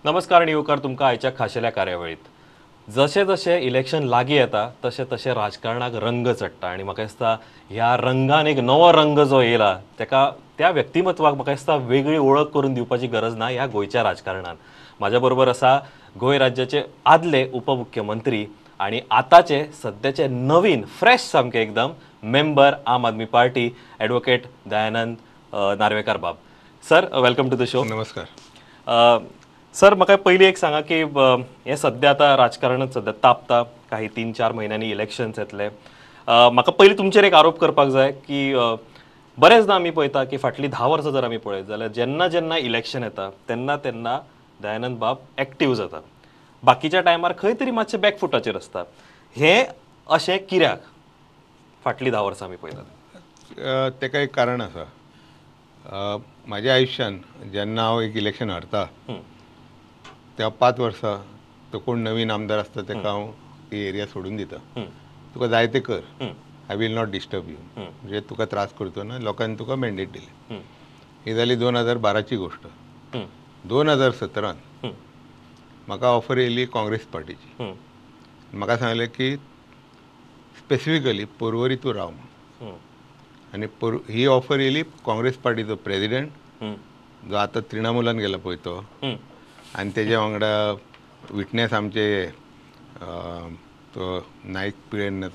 नमस्कार आनी येवकार तुमकां आयच्या खाशेल्या कार्यावळीत. जशें जशें इलेक्शन लागीं येता तशें तशें राजकारणाक रंग चडटा आनी म्हाका दिसता ह्या रंगान एक नवो रंग जो येयला तेका त्या व्यक्तिमत्वाक म्हाका दिसता वेगळी वळख करून दिवपाची गरज ना ह्या गोंयच्या राजकारणान. म्हाज्या बरोबर आसा गोंय राज्याचे आदले उपमुख्यमंत्री आनी आतांचे सद्याचे नवीन फ्रेश सामके एकदम member Aam Aadmi party advocate Dayanand Narvekar बाब. Sir, welcome to the show. नमस्कार सर. म्हाका पयलीं एक सांगा की हें सद्या आतां राजकारणच सद्या तापता, काही 3-4 म्हयन्यांनी इलेक्शन्स येतले. म्हाका पयलीं तुमचेर एक आरोप करपाक जाय की बरेचदा आमी पळयता की फाटलीं 10 वर्सां जर आमी पळयत जाल्यार जेन्ना जेन्ना इलेक्शन येता तेन्ना तेन्ना दयानंद बाब एक्टीव जाता, बाकीच्या टायमार खंय तरी मातशें बॅकफुटाचेर आसता. हें अशें कित्याक फाटलीं 10 वर्सां आमी पळयतात? तेका एक कारण आसा. म्हाज्या आयुश्यान जेन्ना हांव एक इलेक्शन हारता त्या 5 वर्सां तो कोण नवीन आमदार आसता तेका हांव ती एरिया सोडून दिता. तुका जाय तें कर, I will not disturb you, म्हणजे तुका त्रास करचो ना, लोकांनी तुका मॅन्डेट दिलें. ही जाली 2012ची गोश्ट. 2017 म्हाका ऑफर येयली काँग्रेस पार्टीची. म्हाका सांगलें की स्पेसिफिकली पर्वरी तूं राव म्हणून. आनी ही ऑफर येयली काँग्रेस पार्टीचो प्रेजिडेंट जो आतां तृणमूलान गेला पळय तो, आनी तेज्या वांगडा विटनेस आमचे तो नायक पिळेन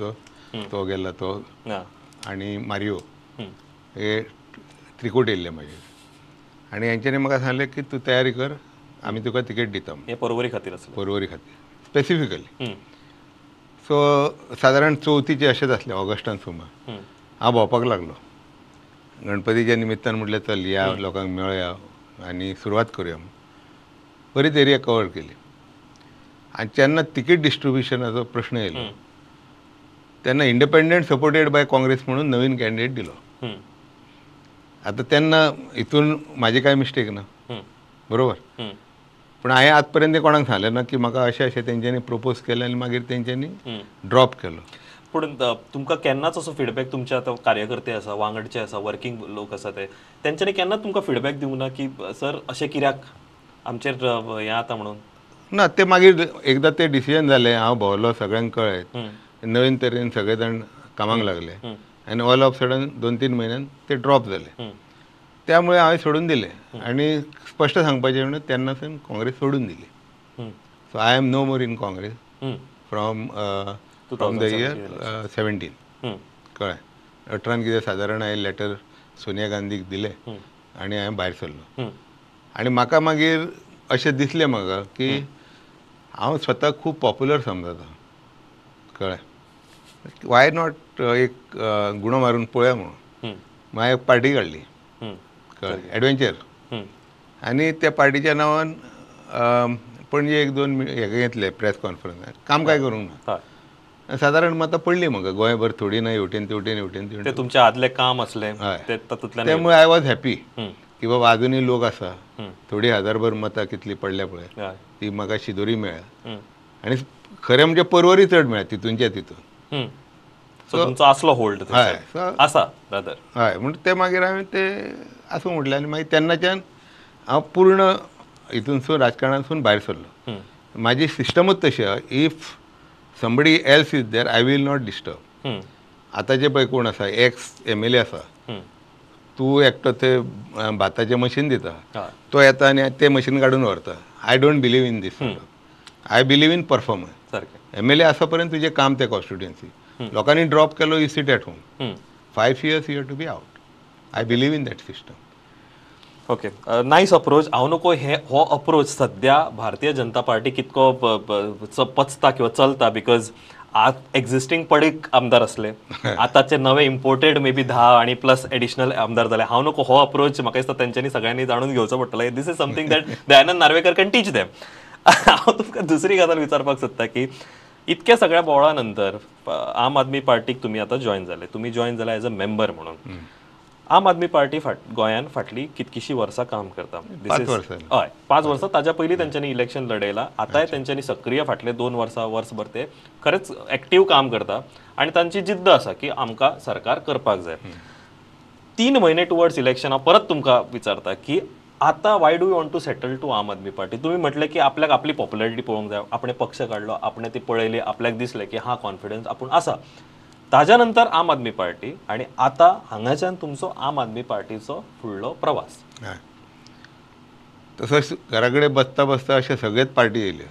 तो गेला तो, आनी मारियो हे त्रिकोट येयल्ले मागीर. आनी हेंच्यांनी म्हाका सांगलें की तूं तयारी कर, आमी तुका तिकेट दिता. हे पर्वरी खातीर आसलें? पर्वरी खातीर स्पेसिफिकली. सो सादारण चवथीचें अशेंच आसलें, ऑगस्टान सुमार. हांव भोंवपाक लागलो गणपतीच्या निमित्तान, म्हटलें चल या लोकांक मेळया आनी सुरवात करुया. बरीच एरिया कवर केली. आनी जेन्ना तिकीट डिस्ट्रिब्युशनाचो प्रश्न येयलो तेन्ना इंडिपेंडंट सपोर्टेड बाय काँग्रेस म्हणून नवीन कॅन्डिडेट दिलो. आतां तेन्ना हितून म्हाजी कांय मिस्टेक ना, बरोबर? पूण हांवें आजपर्यंत कोणाक सांगलें ना की म्हाका अशें अशें तेंच्यांनी प्रपोज केलें आनी मागीर तेंच्यांनी ड्रॉप केलो. पूण तुमकां केन्नाच असो फिडबॅक तुमच्या आतां कार्यकर्ते आसा, वांगडचे आसा, वर्किंग लोक आसा, ते तेंच्यांनी केन्नाच तुमकां फिडबॅक दिवंक ना की सर अशें कित्याक आमचेर हें जाता म्हणून? ना, ते मागीर एकदां ते डिसिजन जालें, हांव भोंवलो, सगळ्यांक कळ्ळें, नवीन तरेन सगळे जाण कामाक लागले आनी ऑल ऑफ सडन 2-3 म्हयन्यान ते ड्रॉप जाले. त्यामुळे हांवें सोडून दिलें. आनी स्पश्ट सांगपाचें म्हणल्यार तेन्नासून काँग्रेस सोडून दिली. So I am no more in Congress from the year 17. कळ्ळें? 18 कितें सादारण हांवें लेटर सोनिया गांधीक दिलें आनी हांवें भायर सरलो. आनी म्हाका मागीर अशें दिसलें म्हाका की हांव स्वता खूब पॉप्युलर समजता, कळ्ळें? Why not एक गुणो मारून पळोवया म्हणून मागीर एक पार्टी काडली, कळ्ळें, एडवेंचर. आनी त्या पार्टीच्या नांवान पणजे 1-2 हें घेतले प्रेस कॉन्फरन्स. काम काय करूंक ना, सादारण मतां पडली म्हाका गोंयभर, थोडी ना हेवटेन तेवटेन हेवटेन तेवटेन. तुमचें आदलें काम आसलें तातूंतल्यान, त्यामुळे I was happy की बाबा आजुनूय लोक आसा, थोडी हजारभर मतां कितली पडल्या पळय ती म्हाका शिदोरी मेळ्ळ्या. आनी खरें म्हणजे पर्वरी चड मेळ्ळ्या तितूनच्या तितून. तुमचो आसलो होल्ड हय आसा ब्रदर. हय, म्हण ते मागीर हांवें ते आसूं म्हटलें. आनी मागीर तेन्नाच्यान हांव पूर्ण हितूनसून राजकारणांतसून भायर सरलो. म्हाजी सिस्टमूच तशी आहा, if somebody else is there I will not disturb. आतांचे पळय कोण आसा, एक्स MLA आसा, तूं एकटो ते भाताचें मशीन दिता, तो येता आनी तें मशीन काडून व्हरता. I don't believe in this. I believe in performance. MLA आसा पर्यंत तुजें काम तें कॉन्स्टिट्युएन्सी. लोकांनी ड्रॉप केलो, you sit at home. 5 years you have to be out. I believe in that system. Okay, nice approach. हांव नको हे हो अप्रोच सद्या भारतीय जनता पार्टी कितको पचता किंवा चलता, because आज एक्झिस्टींग पडीक आमदार आसले, आतांचे नवे इम्पोर्टेड मे बी 10 आनी प्लस एडिशनल आमदार जाले. हांव नको हो अप्रोच म्हाका दिसता तेंच्यांनी सगळ्यांनी जाणून घेवचो पडटलो. This is something that Dayanand Narvekar can teach them. हांव तुमकां दुसरी गजाल विचारपाक सोदता की इतक्या सगळ्या बोवाळा नंतर आम आदमी पार्टीक तुमी आतां जॉयन जाले, तुमी जॉयन जाले एज अ मेंबर म्हणून. आम आदमी पार्टी गोंयान फाटली कितकीशी वर्सां काम करता, 5 वर्सां. हय, 5 वर्सां. ताज्या पयलीं तेंच्यांनी इलेक्शन लढयला, आतांय तेंच्यांनी सक्रीय फाटले 2 वर्सां वर्सभर ते खरेंच एक्टीव काम करता आनी तांची जिद्द आसा की आमकां सरकार करपाक जाय. 3 म्हयने टुवर्ड्स इलेक्शन हांव परत तुमकां विचारता की आतां why do you want to settle to Aam Aadmi Party? तुमी म्हटलें की आपल्याक आपली पॉप्युलरिटी पळोवंक जाय, आपणें पक्ष काडलो, आपणें ती पळयली, आपल्याक दिसलें की हा कॉन्फिडन्स आपूण आसा, ताज्या नंतर आम आदमी पार्टी आनी आतां हांगाच्यान तुमचो आम आदमी पार्टीचो फुडलो प्रवास. तसोच घरा कडेन बसता बसता अशे सगळेच पार्टी येयल्यो,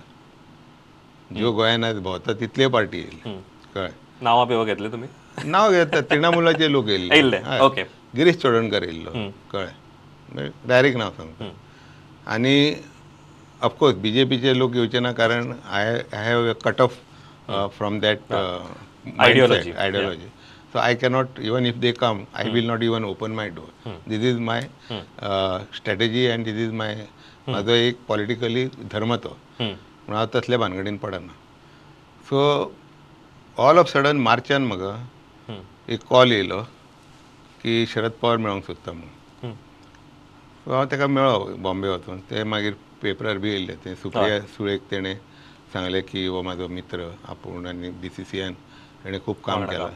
ज्यो गोंयान आयज भोंवता तितल्यो पार्टी येयल्यो, कळ्ळें. नांवां बिवां घेतले तुमी? नांव घेता, तृणमुलाचे लोक येयल्ले, ओके, गिरीश चोडणकर येयल्लो, कळ्ळें, डायरेक्ट नांव सांगता. आनी ऑफकोर्स बी जे पीचे लोक येवचे ना, कारण I have a cut off from that ideology. So I cannot, even if they come, I will not even open my door. This is my strategy and this is my, म्हाजो एक politically धर्म तो, म्हणून हांव तसल्या भानगडीन पडना. So all of sudden मार्चान म्हाका एक कॉल येयलो की शरद पवार मेळोंक सोदता म्हणून. सो हांव ताका मेळ्ळो बॉम्बे वचून. ते मागीर पेपरार बी येयल्ले ते सुप्रिया सुळेक तेणें सांगलें की हो म्हाजो मित्र आपूण आनी BCCI तेणें खूब काम केलां.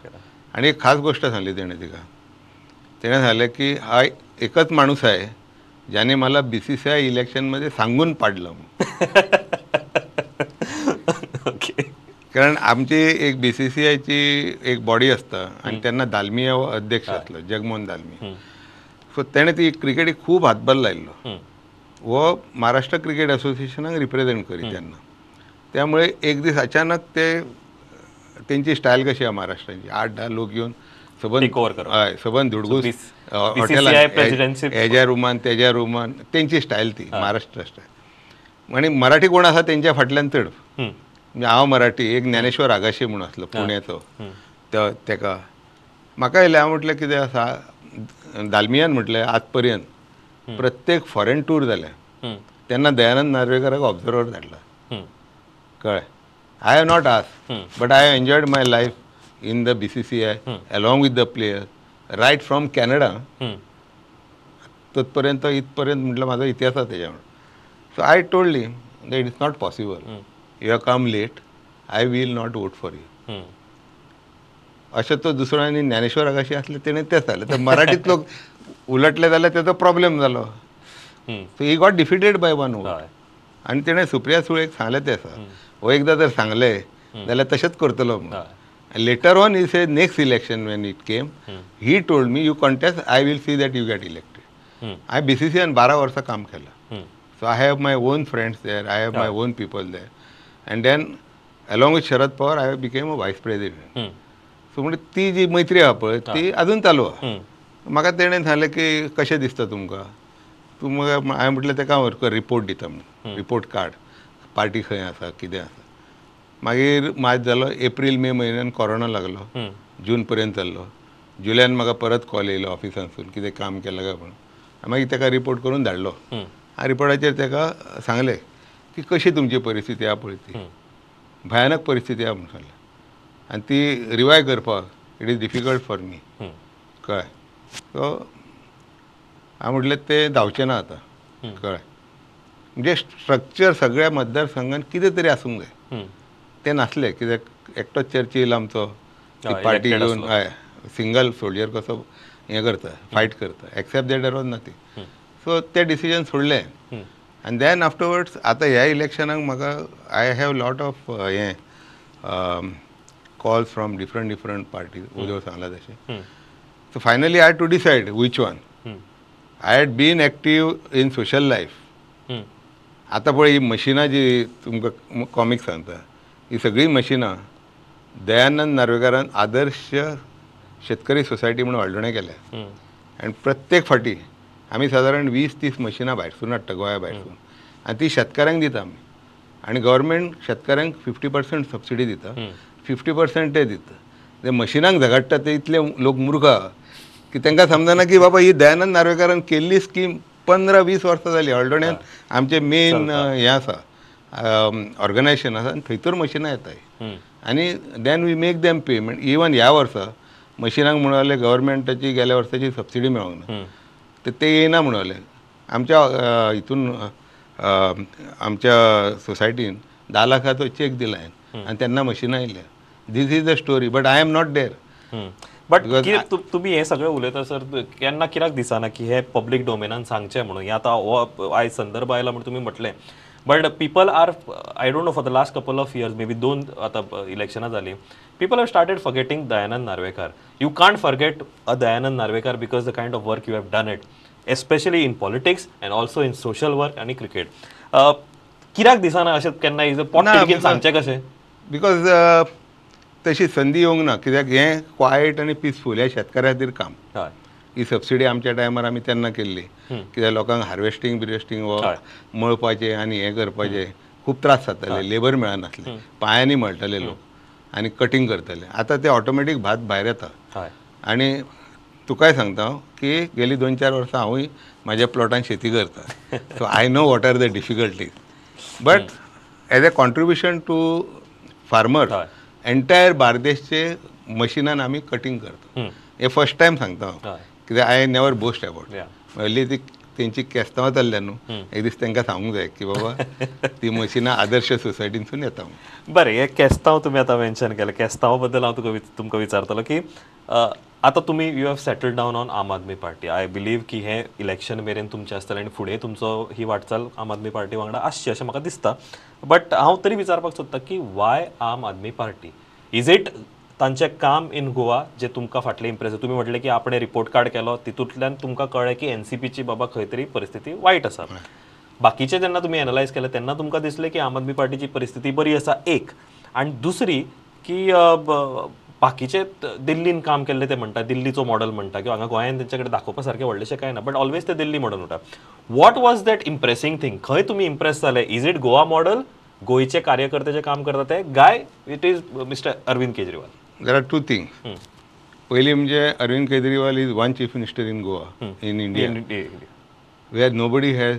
आनी एक खास गोष्ट सांगली तेणें तिका, तेणें सांगलें की हा एकच माणूस आहे ज्याने मला BCCI इलेक्शनमध्ये सांगून पाडलं. ओके, कारण आमची एक BCCIची एक बॉडी आसता आनी तेन्ना दालमिया हो अध्यक्ष आसलो, जगमोहन दालमिया. सो तेणें ती क्रिकेटीक खूब हातभार लायिल्लो, हो महाराष्ट्र क्रिकेट असोसिएशनाक रिप्रेझेंट करी तेन्ना. त्यामुळे एक दीस अचानक ते तेंची स्टायल कशी आहा महाराष्ट्राची, 8-10 लोक येवन सबंद, हय, सबंद धुडगूस हॉटेलान, हेज्या रुमान तेज्या रुमान, तेंची स्टायल ती महाराष्ट्र स्टायल. आनी मराठी कोण आसा तेंच्या फाटल्यान चड, म्हणजे हांव मराठी, एक ज्ञानेश्वर आगाशे म्हणून आसलो पुण्याचो, तेका म्हाका येयलें. हांव म्हटलें कितें आसा, दालमियान म्हटलें आजपर्यंत प्रत्येक फॉरेन टूर जाल्या तेन्ना दयानंद नार्वेकराक ऑब्जर्वर धाडला, कळ्ळें. I have not asked, but I have enjoyed my life in the BCCI along with the players right from Canada. तत्पर्यंत इथपर्यंत म्हटलं माझा इतिहास आहे त्याच्यामुळे. So I told him that it is not possible, you have come late, I will not vote for you. अशें तो दुसरो आनी ज्ञानेश्वर आगाशी आसले तेणें तें जालें. तर मराठीत लोक उलटले जाल्यार तेजो प्रॉब्लेम जालो. So he got defeated by 1 vote. आनी तेणें सुप्रिया सुळेक सांगलें तें आसा, हो एकदां जर सांगलें जाल्यार तशेंच करतलो म्हणून. Later on he say next election when it came he told me you contest, I will see that you get elected. हांवें BCCI 12 वर्सां काम केलां. So I have my own friends there, I have my own people there. And then along with Sharad Pawar I became a vice president. So म्हणजे ती जी मैत्री आहा पळय ती अजून चालू आहा. म्हाका तेणें सांगलें की कशें दिसता तुमकां, तूं म्हाका, हांवें म्हटलें तेका हांव रिपोर्ट दिता म्हणून, रिपोर्ट कार्ड, पार्टी खंय आसा कितें आसा. मागीर मार्च जालो, एप्रील मे म्हयन्यान कोरोना लागलो, जून पर्यंत चल्लो. जुलयान म्हाका परत कॉल येयलो ऑफिसांतसून कितें काम केलां काय म्हणून. मागीर तेका रिपोर्ट करून धाडलो. आ रिपोर्टाचेर तेका सांगलें की कशी तुमची परिस्थिती आहा पळय ती भयानक परिस्थिती आहा म्हणून सांगलें. आनी ती रिवाय करपाक it is difficult for me, कळ्ळें. सो हांवें म्हटलें तें जावचें ना आतां, कळ्ळें. म्हणजे स्ट्रक्चर सगळ्या मतदारसंघान कितें तरी आसूंक जाय, तें नासलें. कित्याक एकटोच चर्चिल आमचो पार्टी घेवन, हय, सिंगल सोल्जर कसो हें करता, फायट करता, except that there was nothing. So तें डिसिजन सोडलें. आनी then afterwards आतां ह्या इलेक्शनाक म्हाका I have lot of हें calls from different different parties, उदय सांगला तशें. So finally I had to decide which one. I had been active in social life. आतां पळय ही मशिनां जी तुमकां कॉमीक सांगता, ही सगळीं मशिनां दयानंद नार्वेकारान आदर्श शेतकरी सोसायटी म्हणून वाळदोणें केल्या. आनी प्रत्येक फावटी आमी सादारण 20-30 मशिनां भायरसून हाडटा, गोंया भायरसून, आनी ती शेतकाऱ्यांक दिता आमी. आनी गव्हर्मेंट शेतकाऱ्यांक 50% सबसिडी दिता, 50% ते दिता. ते मशिनांक झगडटा ते इतले लोक मूर्ख की तांकां समजना की बाबा ही दयानंद नार्वेकारान केल्ली स्कीम 15-20 वर्सां जाली हळदोण्यान आमचें मेन हें आसा, ऑर्गनायझेशन आसा, आनी थंयसर मशिनां येताय. आनी then we make them payment. Even ह्या वर्सा मशिनांक म्हणून गव्हर्मेंटाची गेल्या वर्साची सबसिडी मेळोंक ना, तर ते येयना म्हणून आमच्या हितून आमच्या सोसायटीन 10 लाखाचो चेक दिला आनी तेन्ना मशिनां येयल्या. This is the story, but I am not there. But तुमी हे सगळे उलयता सर, केन्ना कित्याक दिसना की हे पब्लीक डोमेनान सांगचें म्हणून? हे आतां हो आयज संदर्भ आयला म्हणून तुमी म्हटलें, but people are, I don't know, for the last couple of years, maybe दोन आतां इलेक्शनां जालीं, people have started forgetting Dayanand Narvekar. You can't forget a Dayanand Narvekar because the kind of work you have done it, especially in politics and also in social work आनी cricket. कित्याक दिसना अशें केन्ना पोटतिडकीन सांगचें कशें? Because तशी संदी येवंक ना, कित्याक हें क्वायट आनी पिसफूल ह्या शेतकाऱ्या खातीर काम. ही सबसिडी आमच्या टायमार आमी तेन्ना केल्ली, कित्याक लोकांक हार्वेस्टींग बिर्वेस्टींग हो मळपाचें आनी हें करपाचें खूब त्रास जाताले, लेबर मेळनासले, पांयांनी मळटाले लोक आनी कटींग करताले. आतां ते ऑटोमॅटीक भात भायर येता. आनी तुकाय सांगता हांव की गेली 2-4 वर्सां हांवूय म्हाज्या प्लॉटान शेती करता, so I know what are the difficulties. But as a contribution to farmer, entire बार्देशचे मशिनान आमी कटींग करता. हे फर्स्ट टायम सांगता हांव, कित्याक I never boast about. हल्ली ती तेंची केस्तांवां चल्ल्या न्हू, एक दीस तांकां सांगूंक जाय की बाबा ती मशिनां आदर्श सोसायटीनसून येता. बरें, हे केस्तांव तुमी आतां मेन्शन केलें, केस्तांवा बद्दल हांव तुका तुमकां विचारतलो की आतां तुमी you have settled down on Aam Aadmi Party. I believe की हें इलेक्शन मेरेन तुमचें आसतलें आनी फुडें तुमचो ही वाटचाल आम आदमी पार्टी वांगडा आसची अशें म्हाका दिसता. बट हांव तरी विचारपाक सोदता की why Aam Aadmi Party? Is it तांचें काम इन गोवा जे तुमकां फाटलें इम्प्रेस? तुमी म्हटलें की आपणें रिपोर्ट कार्ड केलो, तितूंतल्यान तुमकां कळ्ळें की एनसीपीची बाबा खंय तरी परिस्थिती वायट आसा. बाकीचे जेन्ना तुमी एनलायज केलें तेन्ना तुमकां दिसलें की आम आदमी पार्टीची परिस्थिती बरी आसा एक, आनी दुसरी की बाकीचे दिल्लीन काम केल्लें ते म्हणटा, दिल्लीचो मॉडल म्हणटा किंवा हांगा गोंयान तेंचे कडेन दाखोवपा सारकें व्हडलेशें कांय ना, बट ऑलवेज ते दिल्ली मॉडल म्हणटा. What was that impressing thing? खंय तुमी इम्प्रेस जाले? Is it Goa model, गोंयचे कार्यकर्ते जे काम करता ते, guy it is mister Arvind Kejriwal? There are two things. पयलीं म्हणजे Arvind Kejriwal is one chief minister in Goa, in India, where nobody has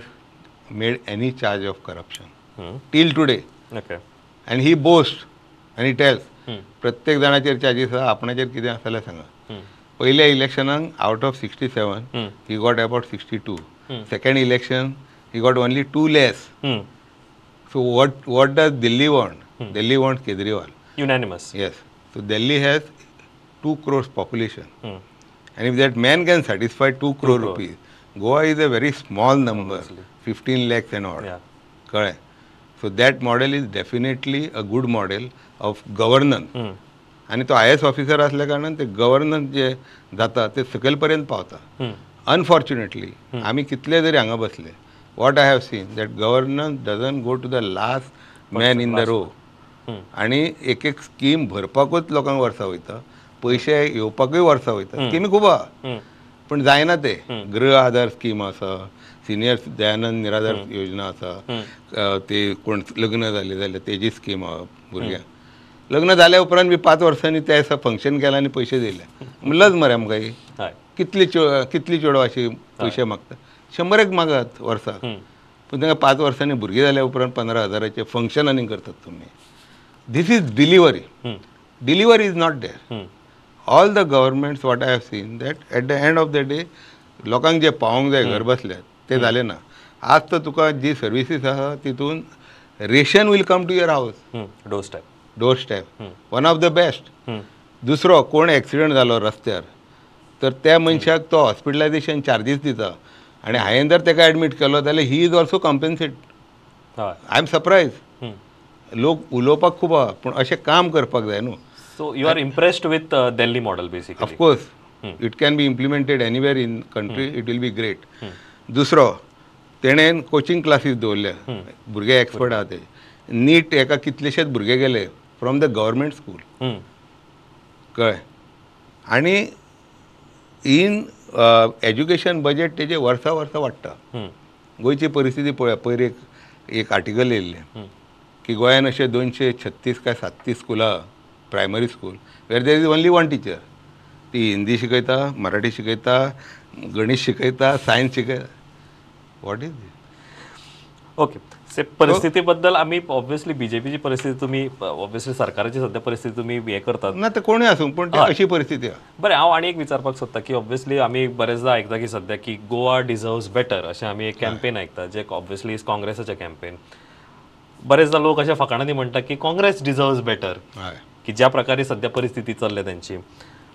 made any charge of corruption till today. And he boast and he tells प्रत्येक जाणाचेर charges आसा, आपणाचेर कितें आसा जाल्यार सांगा. पयल्या इलेक्शनाक out of 67 he got about 62. Second election he got only 2 less. So what does Delhi want? Delhi want Kejriwal. Unanimous. Yes. So Delhi has 2 crores population. And if that man can satisfy 2 crore rupees, Goa is a very small number, 15 lakhs and odd. Correct. So that model is definitely a good model of governance. आनी तो IAS officer असल्या कारणान ते governance जे जाता ते सकयल पर्यंत पावता. अनफॉर्च्युनेटली आमी कितले जरी हांगा बसले, what I have seen that governance doesn't go to the last man in the row. आनी एक एक स्कीम भरपाकूच लोकांक वर्सां वयता, पयशे येवपाकूय वर्सां वयता. स्किमी खूब आहा पण जायना ते. गृह आधार स्कीम आसा, सिनियर दयानंद निराधार योजना आसा, ते कोण लग्न जाले जाल्यार तेजी स्कीम आहा. भुरग्यांक लग्न जाल्या उपरांत बी 5 वर्सांनी ते दिसा फंक्शन केलां आनी पयशे दिले. लज मरे आमकां ही. कितली कितली चेडवां अशी पयशे मागता, 100 मागात वर्साक, पूण तांकां 5 वर्सांनी भुरगीं जाल्या उपरांत 15,000 फंक्शन आनी करतात तुमी. This is delivery. Delivery is not there. All the governments what I have seen that at the end of the day लोकांक जे पावोंक जाय घर बसल्यात ते जालें ना. आज तर तुका जी सर्विसीस आसा तितून ration will come to your house, door step, door step, one of the best. दुसरो कोण एक्सिडंट जालो रस्त्यार तर त्या मनशाक तो हॉस्पिटलायझेशन चार्जीस दिता आनी हांवें जर ताका एडमीट केलो जाल्यार he is also compensate. I am surprise. लोक उलोवपाक खूब आहा पूण अशें काम करपाक जाय न्हू. So you are impressed with Delhi model basically? Of course it can be implemented anywhere in country, it will be great. दुसरो तेणेन कोचिंग क्लासीस दवरल्या, भुरगे एक्सपर्ट आहा ते. नीट एका कितलेशेच भुरगे गेले फ्रॉम the government school, कळ्ळें. आनी इन एज्युकेशन बजेट तेजें वर्सा वर्सा वाडटा. गोंयची परिस्थिती पळया, पयर एक आर्टिकल येयल्लें की गोंयान अशें 236 काय 37 स्कुलां, primary school, where there is only one teacher. ती हिंदी शिकयता, मराठी शिकयता, गणित शिकयता, सायन्स शिकयता. What is this? Okay, से परिस्थिती बद्दल आमी ऑब्वियसली बीजेपीची परिस्थिती तुमी ऑब्वियसली सरकाराची सध्या परिस्थिती तुमी हे करतात ना, ते कोणूय आसूं पूण अशी परिस्थिती आहा. बरें, हांव आनी एक विचारपाक सोदता की ऑब्वियसली आमी बरेचदा आयकता की सध्या की गोवा डिजर्व्स बेटर अशें आमी एक कॅम्पेन आयकता, जे ऑब्वियसली is काँग्रेसाचें कॅम्पेन. बरेचदा लोक अशें फकाणांनी म्हणटा की काँग्रेस डिजर्व्स बेटर, की ज्या प्रकारे सध्या परिस्थिती चल्ल्या तेंची.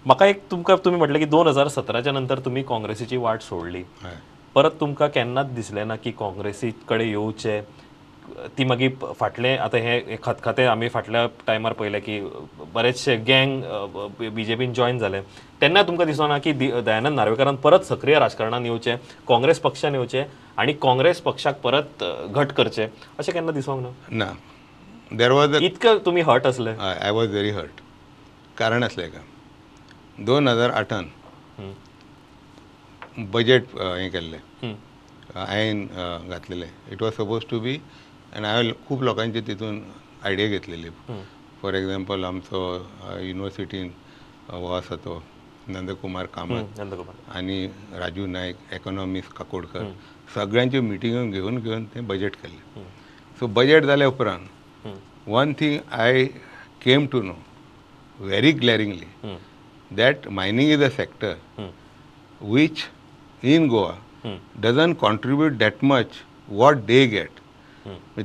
म्हाका एक तुमकां तुमी म्हटलें की 2017च्या नंतर तुमी काँग्रेसीची वाट सोडली, परत तुमकां केन्नाच दिसलें ना की काँग्रेसी कडेन येवचें? ती मागीर फाटलें आतां हें खतखतें आमी फाटल्या टायमार पळयलें की बरेचशे गँग बीजेपीन जॉयन जाले, तेन्ना तुमकां दिसना की दयानंद नार्वेकारान परत सक्रीय राजकारणान येवचें, काँग्रेस पक्षान येवचें आनी काँग्रेस पक्षाक परत घट करचें, अशें केन्ना दिसोंक ना? ना, there was इतकें तुमी हर्ट आसले? I was very hurt. कारण आसलें का 2008 बजेट हें केल्लें, हांवें घातलेलें, it was suppose to be, आनी हांवें खूब लोकांचे तितून आयडिया घेतलेली. फॉर एग्जाम्पल आमचो युनिवर्सिटीन हो आसा तो नंदकुमार कामत आनी राजू नायक, इकॉनॉमिस्ट काकोडकर, सगळ्यांच्यो मिटिंगो घेवन घेवन तें बजेट केल्लें. सो बजेट जाल्या उपरांत one thing I came to know very glaringly that mining is a sector which in Goa doesn't contribute that much what they get.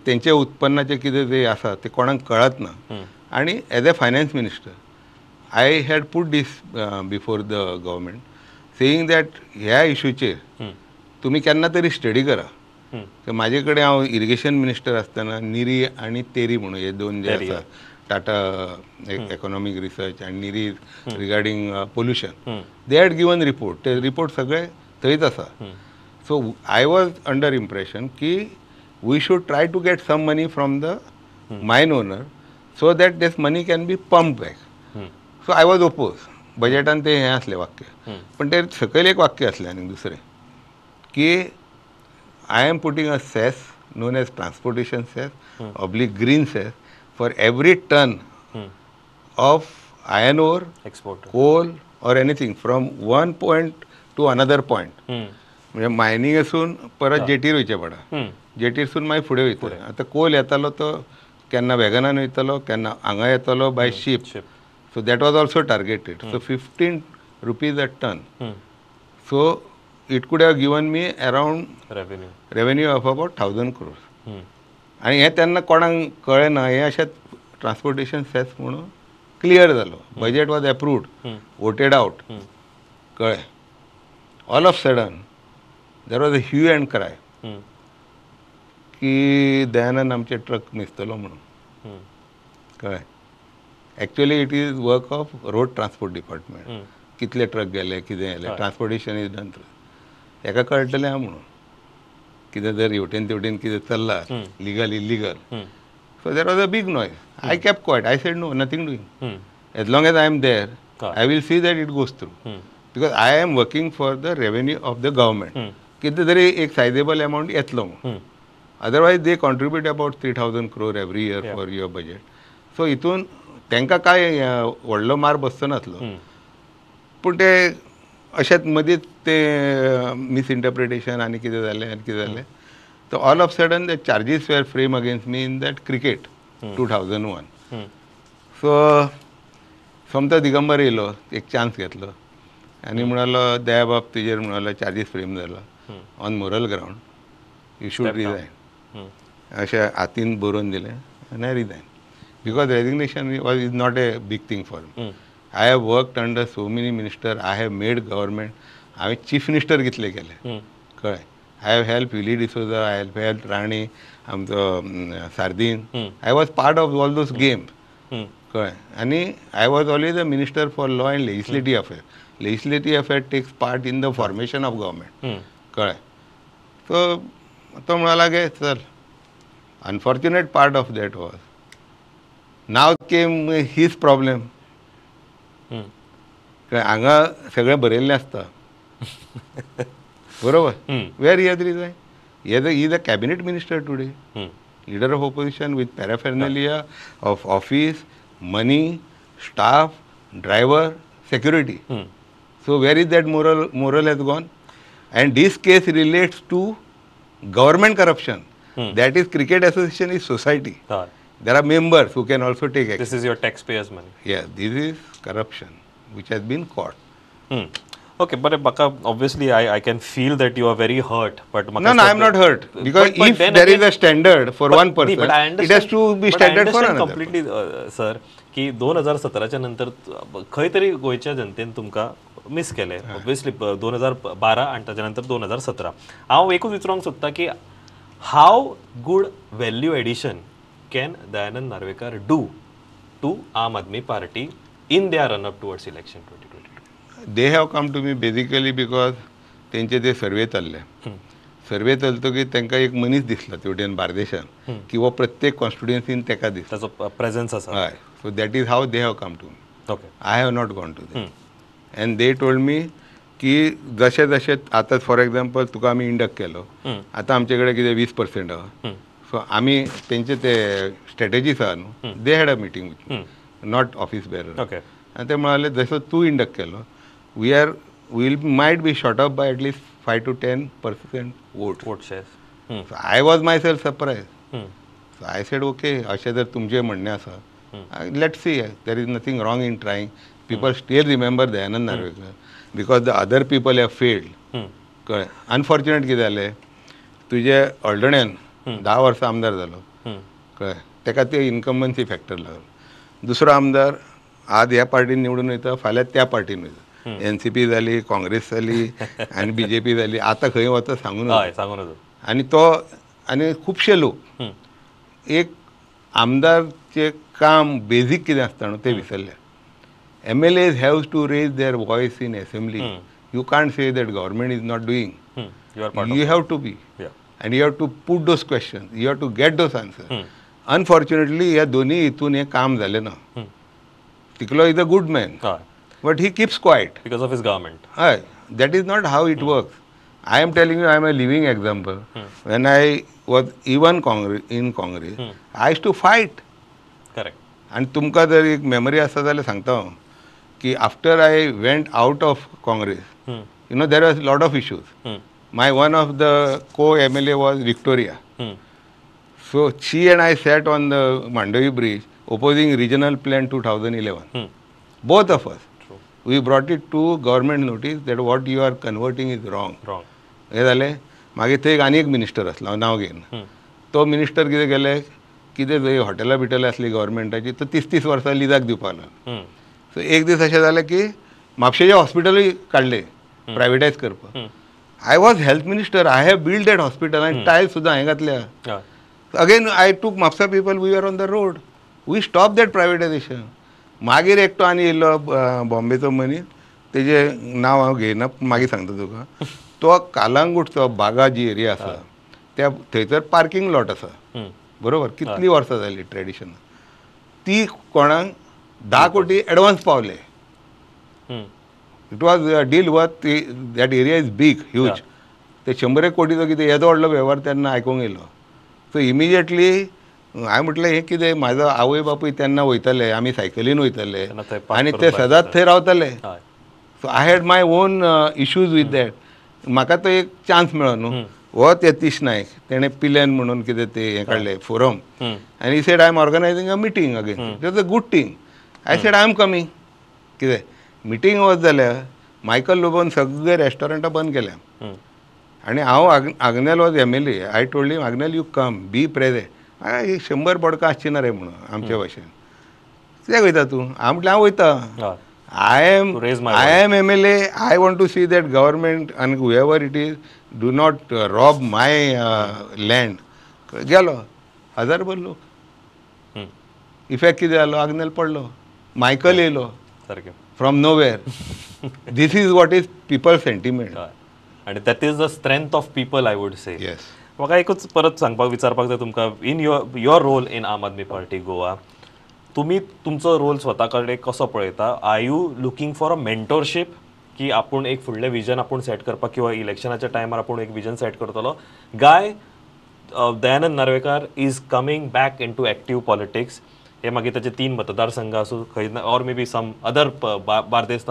तेंचे उत्पन्नाचें कितें जें आसा तें कोणाक कळत ना. आनी as a finance minister I had put this before the government saying that ह्या इशूचेर तुमी केन्ना तरी स्टडी करा. म्हाजे कडेन हांव इरिगेशन मिनिस्टर आसतना निरी आनी तेरी म्हणून हे दोन जे आसा, टाटा इकॉनॉमीक रिसर्च आनी NEERI regarding pollution, they had given report, ते रिपोर्ट सगळे थंयच आसा. So I was under impression की we should try to get some money from the mine owner so that this money can be pump back. So I was oppose. बजेटान तें हें आसलें वाक्य, पण ते सकयल एक वाक्य आसलें आनी दुसरें की I am putting a cess known as transportation cess oblique green cess for every ton of iron ore, export, coal or anything from one point to another point. म्हणजे मायनिंग आसून परत जेटीर वयचें पडा, जेटीरसून मागीर फुडें वयतले. आतां कोल येतालो तो केन्ना वॅगनान वयतालो, केन्ना हांगा येतालो by ship. So that was also targeted. So 15 rupees a ton. So it could have given me around revenue of about 1000 crores. आनी हें तेन्ना कोणाक कळ्ळें ना, हें अशें ट्रान्सपोर्टेशन सेस म्हणून क्लियर जालो. Budget was approved, voted out, कळ्ळें. All of sudden there was a hue and cry की दयानंद आमचे ट्रक मेजतलो म्हणून, कळ्ळें. Actually it is work of road transport department, कितले ट्रक गेले, कितें गेलें, ट्रान्सपोर्टेशन is done through. हेका कळटलें आहा म्हणून कितें जर हेवटेन तेवटेन कितें चल्लां legal illegal. So there was a big noise. I kept quiet. I said no, nothing doing. As long as I am there I will see that it goes through, because I am working for the revenue of the government. कितें तरी एक सायजेबल amount येतलो म्हणून, otherwise they contribute about 3000 crore every year for your budget. So हितून तांकां कांय व्हडलो मार बसचो नासलो, पूण ते अशेंच मदींच ते मिसइंटरप्रिटेशन आनी कितें जालें आनी कितें जालें. So all of sudden the charges were frame against me in that cricket 2001. So सोमतो Digambar येयलो, एक चान्स घेतलो आनी म्हणालो दयाबाब तुजेर म्हणालो चार्जीस फ्रेम जालो on moral ground, you should resign. अशें हातीन बरोवन दिलें आनी I resign, because resignation was is not a big thing for me. I have worked under so many minister, I have made government, हांवें chief minister कितले केले, कळ्ळें. I have help Willie D'Souza, I have help Rane, आमचो Sardinha. I was part of all those games, कळ्ळें. आनी I was always a minister for law and legislative affair. Legislative affair takes part in the formation of government, कळ्ळें. So तो म्हणाला गे चल. Unfortunate part of that was now came his problem. हांगा सगळें बरयल्लें आसता, बरोबर. Where he has resign, he is a cabinet minister today, leader of opposition with paraphernalia of office, money, staff, driver, security. So where is that moral has gone? And this case relates to government corruption. That is cricket association is society. There are members who can also take action. This is your taxpayers' money. Yes, this is corruption which has been caught. Okay, but Baka, obviously I can feel that you are very hurt. But no, I am not hurt. Because but if there again, is a standard for one person, it has to be standard for another. Completely, sir, की 2017च्या नंतर खंय तरी गोंयच्या जनतेन तुमकां miss केले. Obviously 2012 आनी ताच्या नंतर 2017. हांव एकूच विचारूंक सोदता की how good value addition can Dayanand Narvekar do to Aam Aadmi Party in their run up towards election 2022? They have come to me basically because तेंचे ते सर्वे चल्ले. सर्वे चलतो की तांकां एक मनीस दिसला तेवटेन बार्देशान की हो प्रत्येक कॉन्स्टिट्युएन्सीन ताका दिसता, ताचो प्रेझन्स आसा. हय, so that is how they have come to me. Okay, I have not gone to them. And they told me की जशें जशें आतां फॉर एग्जाम्पल तुका आमी इंडक्ट केलो, आतां आमचे कडेन कितें 20% आहा. सो आमी तेंचे ते स्ट्रेटजीस आहा न्हू, they had a meeting with me, not office bearer. Okay, आनी ते म्हणाले जसो तूं इंडक्ट केलो, we are will might be short up by at least 5 to 10% vote. Vote share. So I was myself surprise. So I said okay, अशें जर तुमचें म्हणणें आसा, let's see, there is nothing wrong in trying. People still remember Dayanand Narvekar because the other people have failed. कळ्ळें? Unfortunate कितें जालें, तुजे हळदण्यान 10 वर्सां आमदार जालो, कळ्ळें, ताका ते इन्कम्बन्सी फॅक्टर लागलो. दुसरो आमदार आज ह्या पार्टीन निवडून वयता, फाल्यां त्या पार्टीन वयता. एनसीपी जाली, काँग्रेस जाली आनी बीजेपी जाली, आतां खंय वता सांगू नजो. आनी तो आनी खुबशे लोक एक आमदारचें काम बेजीक कितें आसता न्हू तें विसरले. MLAs have to raise their voice in assembly. You can't say that government is not doing. You have to be, and you have to put those questions, you have to get those answers. Unfortunately ह्या दोन्ही हितून हें काम जालें ना. Tiklo is a good man, but he keeps quiet because of his government. हय, that is not how it works. I am telling you, I am a living example. When I was even in Congress, I used to fight. Correct. आनी तुमकां जर एक memory आसा जाल्यार सांगता हांव की after I went out of Congress, you know there was lot of issues. My one of the co MLA was Victoria. So she and I sat on the Mandovi bridge opposing regional plan 2011. Both of us. We brought it to government notice that what you are converting is wrong. हें जालें. मागीर थंय आनी एक minister आसलो, हांव नांव घेयना. तो मिनिस्टर कितें केलें, कितें जंय हॉटेलां बिटेलां आसलीं गव्हर्मेंटाची, तो 30-30 वर्सां लिजाक दिवपाक लागलो. सो एक दीस अशें जालें की म्हापशेचें हॉस्पिटलूय काडलें प्रायवेटायज करपाक. I was health minister, I have build that hospital आनी टायल्स सुद्दां हांवें घातल्या. Again I took Mapusa people, we are on the road, we stop that privatisation. मागीर एकटो आनी येयलो बॉम्बेचो मनीस, तेजें नांव हांव घेयना, मागीर सांगता तुका. तो कालांगूटचो बागा जी एरिया आसा त्या थंयसर पार्कींग लॉट आसा, बरोबर, कितलीं वर्सां जालीं ट्रेडिशन, ती कोणाक 10 कोटी एडवान्स पावले. It was deal worth, that area is big, huge. ते 100 कोटीचो कितें येदो व्हडलो वेव्हार तेन्ना आयकूंक येयलो. सो इमिजिएटली हांवें म्हटलें हें कितें, म्हाजो आवय बापूय तेन्ना वयताले, आमी सायकलीन वयताले आनी ते सदांच थंय रावताले. So I had my own issues with that. म्हाका तो एक चान्स मेळ्ळो न्हू. हो यतीश नायक तेणें पिलेन म्हणून कितें तें हें काडलें फोरम, आनी he said I am organising a meeting again, it was a good thing. I said I am coming. कितें मिटींग वच जाल्यार मायकल लोबोन सगळे रेस्टॉरंटां बंद केल्या आनी हांव Agnel was MLA. I told him, Agnel you come be present. 100 बोडकां आसची ना रे म्हणून आमचे भाशेन, कित्याक वयता तूं? हांव म्हटलें हांव वयता. I am MLA, I want to see that government आनी whoever it is do not rob my land. गेलो, 1000 लोक. इफेक्ट कितें जालो, आग्नेल पडलो, मायकल येयलो सारकें from nowhere. This is what is people sentiment. आनी that is the strength of people, I would say. Yes. म्हाका एकूच परत सांगपाक विचारपाक जाय तुमकां, in your role in Aam Aadmi Party Goa, तुमी तुमचो रोल स्वता कडेन कसो पळयता? Are you looking for a mentorship की आपूण एक फुडलें विजन आपूण सेट करपाक किंवा इलेक्शनाच्या टायमार आपूण एक विजन सेट करतलो? गाय Dayanand Narvekar is coming back into active politics. हे मागीर ताचे 3 मतदारसंघ आसूं खंय, or maybe some other Bardez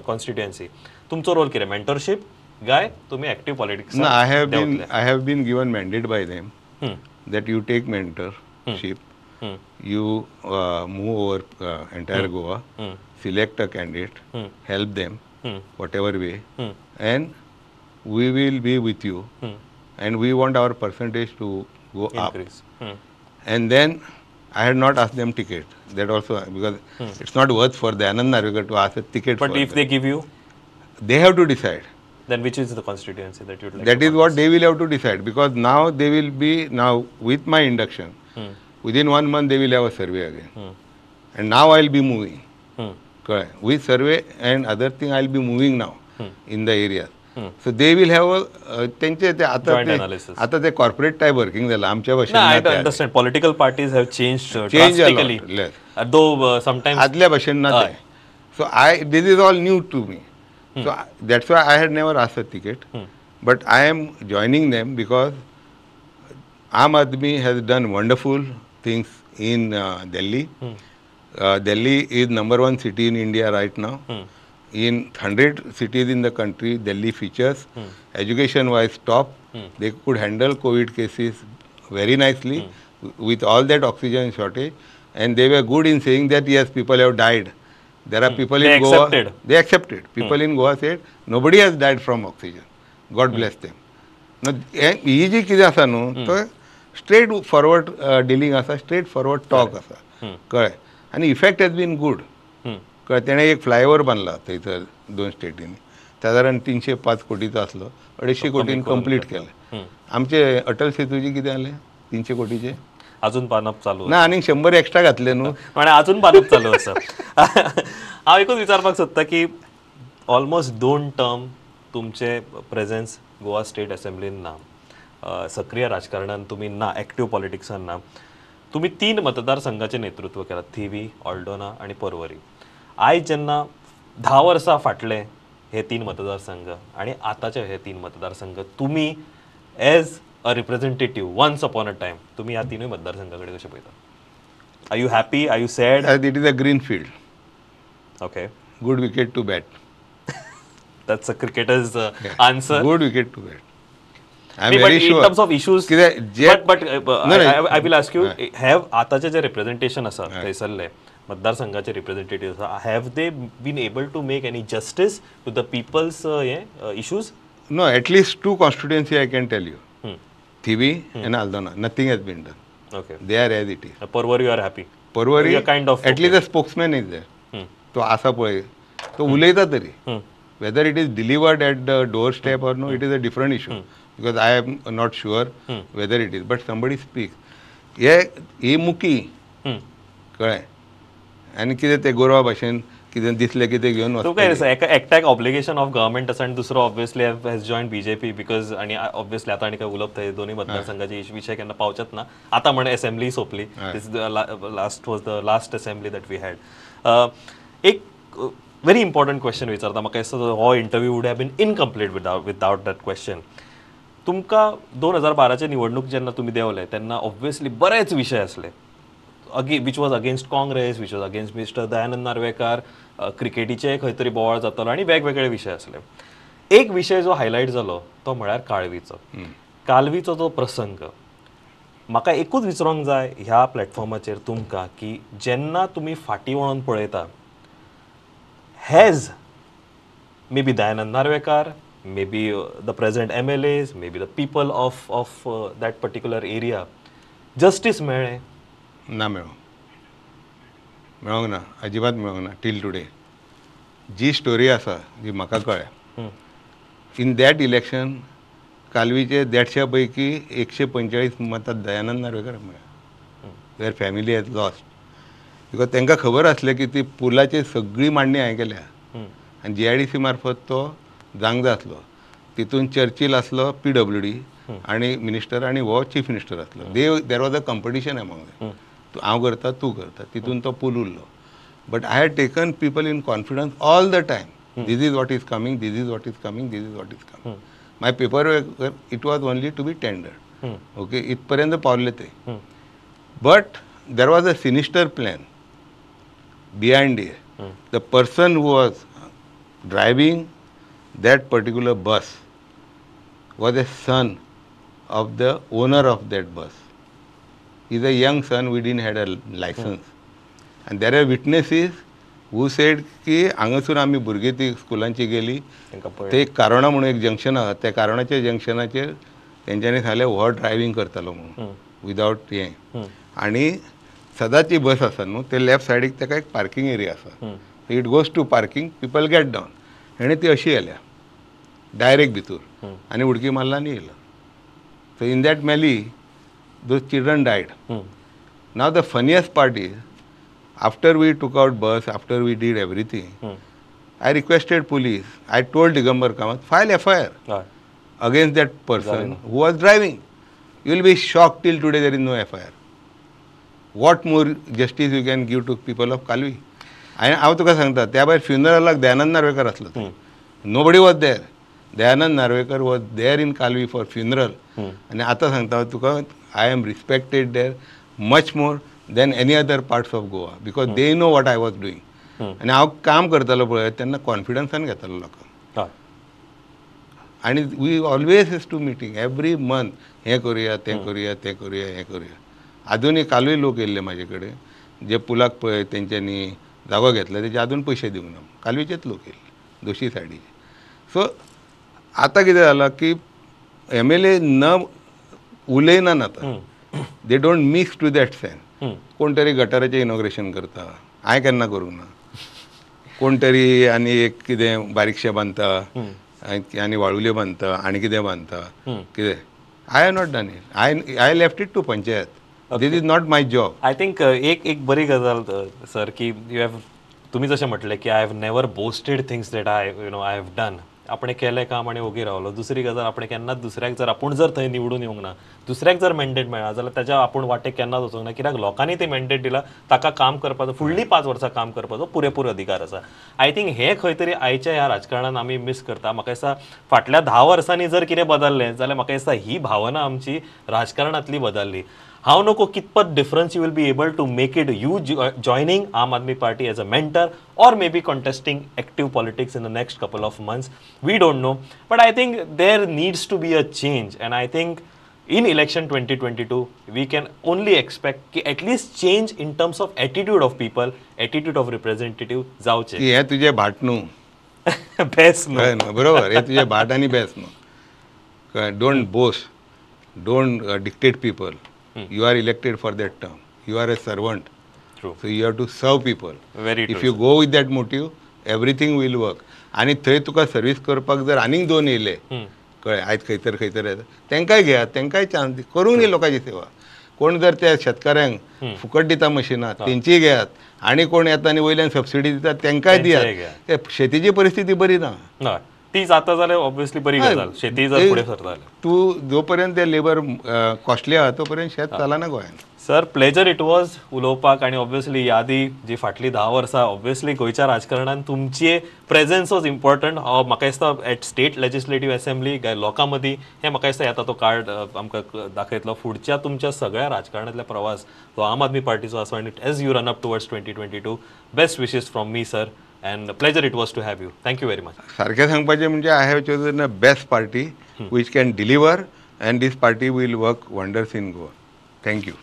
constituency. तुमचो रोल कितें? मेंटरशीप गाय तुम्ही ऍक्टिव्ह पॉलिटिक्स? ना, I have been given mandate by them that you take mentorship, you move over entire Goa, select a candidate, help them whatever way, and we will be with you, and we want our percentage to go up. And then I had not asked them ticket. That also because it's not worth for Dayanand Narvekar to ask a ticket. But if they give you, they have to decide. Then which is the constituency that you'd like? That is what they will have to decide, because now they will be, now with my induction, within 1 month they will have a survey again. And now I will be moving. Correct. With survey and other thing I will be moving now in the area. So they will have a तेंचे ते आता ते corporate type working झालं आमच्या भाशेन. I understand political parties have changed drastically, though sometimes आदल्या भाशेन ना ते. So I this is all new to me. So that's why I had never asked a ticket, but I am joining them because Aam Aadmi has done wonderful things in Delhi. Delhi is number 1 city in India right now. In 100 cities in the country, Delhi features. Education wise top. They could handle COVID cases very nicely with all that oxygen shortage, and they were good in saying that yes, people have died. There are people in Goa. They accepted. People in Goa said nobody has died from oxygen. God bless them. Now, ही जी कितें आसा न्हू, तो straight forward dealing आसा, straight forward talk आसा, कळ्ळें. आनी effect has बीन गूड, कळ्ळें. तेणें एक फ्लायओवर बांदला थंयसर 2 स्टेटींनी, सादारण 305 कोटीचो आसलो, 250 कोटीन कंप्लीट केलें. आमचे अटल सेतूचे कितें जालें, 300 कोटीचे अजून बांदप चालू ना, आनीक 100 एक्स्ट्रा घातले न्हू, म्हणजे अजून बांदप चालू आसा. हांव एकूच विचारपाक सोदता की ऑलमोस्ट 2 टर्म तुमचे प्रेझेन्स गोवा स्टेट असेंब्लीन ना, सक्रिय राजकारणान तुमी ना, एक्टिव पॉलिटिक्सान ना. तुमी 3 मतदारसंघाचें नेतृत्व केलां, थिवी, ऑल्डोना आनी पर्वरी. आयज जेन्ना 10 वर्सां फाटले हे 3 मतदारसंघ आनी आतांचे हे 3 मतदारसंघ, तुमी as a representative once upon a time तुमी ह्या 3 मतदारसंघा कडेन कशें पळयता? Are you happy? Are you sad? It is a green field. Okay, good wicket to bat. That's a cricketer's answer. Good wicket to bat. I am very sure in terms of issues. But I will ask you, have आताचे जे representation आसा थंयसरले मतदारसंघाचे representative आसा, have they been able to make any justice to the people's hey issues? No, at least 2 constituency I can tell you, Thivim and Aldona. Nothing has been done. Okay, they are as it is. Porvorim you are happy? Porvorim kind of at least a spokesman is there. तो आसा पळय, तो उलयता तरी. Whether it is delivered at the doorstep or no, it is a different issue, because I am not sure whether it is, but somebody speaks. हे ही मुकी, कळ्ळें. आनी कितें ते गोरवा भाशेन कितें दिसलें कितें घेवन वचपाचें. तुका एकट्याक ऑब्लिगेशन ऑफ गव्हर्मेंट आसा आनी दुसरो obviously has join BJP, because आनी ऑब्वियसली आतां आनी काय उलोवप थंय दोनूय मतदारसंघाचे विशय केन्ना पावचेच ना. आतां म्हण असेंब्ली सोंपली, last was the last assembly that we had. एक व्हेरी इम्पॉर्टंट क्वेश्चन विचारता, म्हाका दिसता हो interview would have been incomplete without that question. तुमकां 2012 निवडणूक जेन्ना तुमी देंवले तेन्ना ऑब्वियसली बरेच विशय आसले, which was against Congress, which was against mister Dayanand Narvekar, क्रिकेटीचे खंय तरी बोवाळ जातालो आनी वेगवेगळे विशय आसले. एक विशय जो हायलायट जालो तो म्हळ्यार काळवीचो. कालवीचो जो प्रसंग, म्हाका एकूच विचारूंक जाय ह्या प्लॅटफॉर्माचेर तुमकां की जेन्ना तुमी फाटीं वळोन पळयता, has maybe Dayanand Narvekar, maybe the present MLAs, maybe the people of that particular area, justice मेळ्ळें ना? मेळोंक ना, अजिबात मेळोंक ना टील टुडे. जी स्टोरी आसा जी म्हाका कळ्ळ्या, इन that election कालवीचे 150 पैकी 145 मतां दयानंद नार्वेकर मेळ्ळ्या. Their family has lost, because तांकां खबर आसलें की ती पुलाची सगळी मांडणी हांवें केल्या आनी GIDC मार्फत तो जावंक जाय आसलो. तितून चर्चील आसलो PWD आनी मिनिस्टर, आनी हो चीफ मिनिस्टर आसलो. There was a competition among them, हांव करता तूं करता, तितून तो पूल उरलो. But I had taken people in confidence all the time, this is what is coming, this is what is coming, this is what is coming. My paper it was only to be tendered. Okay, इथपर्यंत पावले ते. But there was a sinister plan behind it. The person who was driving that particular bus was a son of the owner of that bus. He's a young son who didn't had a license. And there are witnesses who said की हांगासून आमी भुरगीं ती स्कुलांची गेली, ते एक कारोणा म्हणून एक जंक्शन आसा, त्या कारोणाच्या जंक्शनाचेर तेंच्यांनी सांगलें हो ड्रायव्हींग करतालो म्हणून विदावट हें. आनी सदांची बस आसा न्हू ते लेफ्ट सायडीक ताका एक पार्किंग एरिया आसा, it goes to parking, people get down. हेणें ती अशी येल्या डायरेक्ट भितूर आनी उडकी मारला आनी येयलो. So in that melee those children died. Now the funniest part is after we took out bus, after we did everything, I requested police, I told Digambar Kamat, file FIR against that person who was driving. You will be shocked, till today there is no FIR. What more justice you can give to people of Kalvi? आनी हांव तुका सांगता, त्या भायर फ्युनरलाक दयानंद नार्वेकर आसलो, nobody was there. Dayanand Narvekar was there in Kalvi for funeral. आनी आतां सांगता तुका, I am respected there much more than any other parts of Goa because they know what I was doing. आनी हांव काम करतालो पळय तेन्ना कॉन्फिडन्सान घेतालो लोकांक. आनी we always has to meeting every month, हें करुया तें करुया तें करुया हें करुया. आजूनय कालूय लोक येयल्ले म्हाजे कडेन जे पुलाक पळय तेंच्यांनी जागो घेतला तेजे आजून पयशे दिवंक ना, कालवीचेच लोक येयल्ले दोशी सायडीचे. सो आतां कितें जालां की MLA न उलयनात आतां, they don't mix to that sense. कोण तरी गटाराचें इनॉग्रेशन करता, हांवें केन्ना करूंक ना. कोण तरी आनी एक कितें बारीकशें बांदता आनी वाळुल्यो बांदता आनी कितें बांदता कितें. I have not done it, I left it to panchayat. This is not my job. I think एक एक बरी गजाल सर की you have, तुमी जशें म्हटलें की I have never boasted things that I you know I have done. आपणें केलें काम आनी ओगी रावलो. दुसरी गजाल, आपणें केन्नाच दुसऱ्याक जर आपूण जर थंय निवडून येवंक ना, दुसऱ्याक जर मॅन्डेट मेळ्ळा जाल्यार ताच्या आपूण वाटेक केन्नाच वचूंक ना, कित्याक लोकांनी ते मॅन्डेट दिला, ताका काम करपाचो फुडलीं 5 वर्सां काम करपाचो पुरेपूर अधिकार आसा. I think हें खंय तरी आयच्या ह्या राजकारणान आमी मीस करता. म्हाका दिसता फाटल्या 10 वर्सांनी जर कितें बदल्लें जाल्यार म्हाका दिसता ही भावना आमची राजकारणांतली बदल्ली. हांव नको कितपत difference you will be able to make it, you joining Aam Aadmi Party as a mentor or maybe contesting active politics in the next couple of months, we don't know. But I think there needs to be a change and I think in election 2022 we can only expect की at least change in terms of attitude of people, attitude of representative जावचें. हें तुजें भाट न्हू, बेस न्हू, बरोबर, हें तुजें भाट आनी बेस न्हू. Don't boast, don't dictate people. You are elected for that term. You are a servant. True. So you have to serve people. Very true. If you go with that motive, everything will work. आनी थंय तुका service करपाक जर आनीक 2 येयले, कळ्ळें, आयज खंयसर खंयसर येता, तेंकांय घेयात, तेंकांय चान्स दी, करूंक न्ही लोकांची सेवा. कोण जर त्या शेतकाऱ्यांक फुकट दिता मशिनां तेंचीय घेयात, आनी कोण येता आनी वयल्यान सबसिडी दिता तेंकांय दियात. ते शेतीची परिस्थिती बरी ना, ती जाता जाल्यार ऑब्वियसली बरी गजाल, शेती जर फुडें सरता जाल्यार. तूं जो पर्यंत ते लेबर कॉस्टली आहा तो पर्यंत शेत चलना गोंयांत. सर प्लेजर it was उलोवपाक. आनी ऑब्वियसली यादी जी फाटलीं 10 वर्सां ऑब्वियसली गोंयच्या राजकारणान तुमची प्रेझेन्स वॉज इम्पॉर्टंट. म्हाका दिसता एट स्टेट लेजिस्लेटीव असेंब्ली लोकां मदीं हें म्हाका दिसता येता तो कार्ड आमकां दाखयतलो. फुडच्या तुमच्या सगळ्या राजकारणांतल्या प्रवास तो आम आदमी पार्टीचो आसा आनी as you run up towards 2022, best wishes from me sir and pleasure it was to have you. Thank you very much. सारकें सांगपाचें म्हणजे I have chosen a best party which can deliver and this party will work wonders in Goa. Thank you.